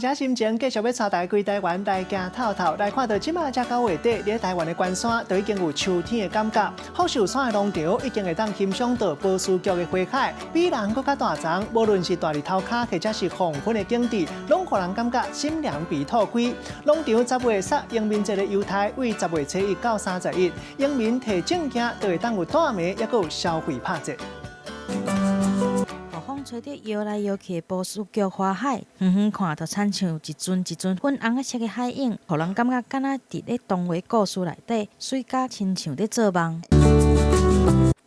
這心情繼續欲帶大家規台灣來行透透，來看到這馬才9月底，佇台灣的關山都已經有秋天的感覺。福壽山的農場已經會當欣賞到波斯菊的花海，比人閣較大叢。無論是大日頭跤，或者是黃昏的景致，攏予人感覺心涼鼻吐開。農場10月設農民節的猶太，對10月初1到31，農民提證件就會當有大暝，猶閣有消費拍折。予風吹得搖來搖去的波斯菊花海，遠遠看就親像一陣一陣粉紅色的海湧，予人感覺敢若佇咧童話故事內底，媠甲親像咧做夢。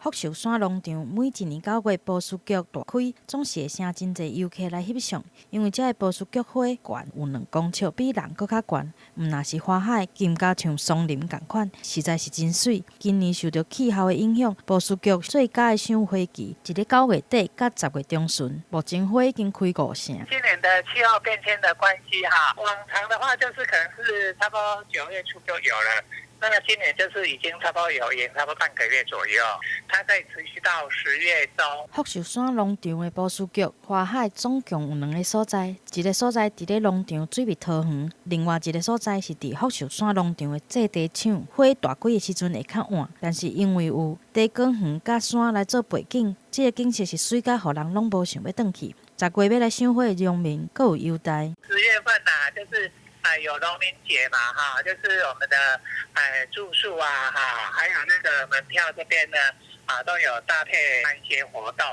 福壽山農場每一年9月波斯菊大開，總是會吸真濟遊客來翕相，因為這个波斯菊花懸有2公尺，比人閣較懸。毋若是花海，金甲像松林仝款，實在是真媠。今年受著氣候的影響，波斯菊最佳的賞花期，佇咧9月底佮10月中旬，目前花已經開五成。今年的氣候變遷的關係，哈，往常的話就是可能是差不多9月初就有了。那個今年就是已經差不多有延差不多半個月左右，它可以持續到10月中。福壽山農場的波斯菊花海總共有兩个所在，一个所在佇咧農場水蜜桃園，另外一个所在是佇福壽山農場的製茶廠。花大開的時陣會較晚，但是因為有茶果園佮山來做背景，這个景色是媠甲予人攏無想欲轉去。10月欲來賞花的農民閣有優待。 10月份啊，就是啊，有農民節嘛，哈，就是我們的住宿啊，哈，還有那個門票這邊呢，啊，都有搭配一些活動。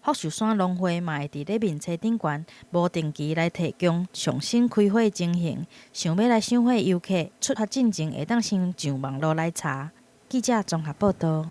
福壽山農會嘛會佇咧面冊頂懸無定期來提供上新開花情形，想欲來賞花遊客出發進前會當先上網路來查。記者綜合報導。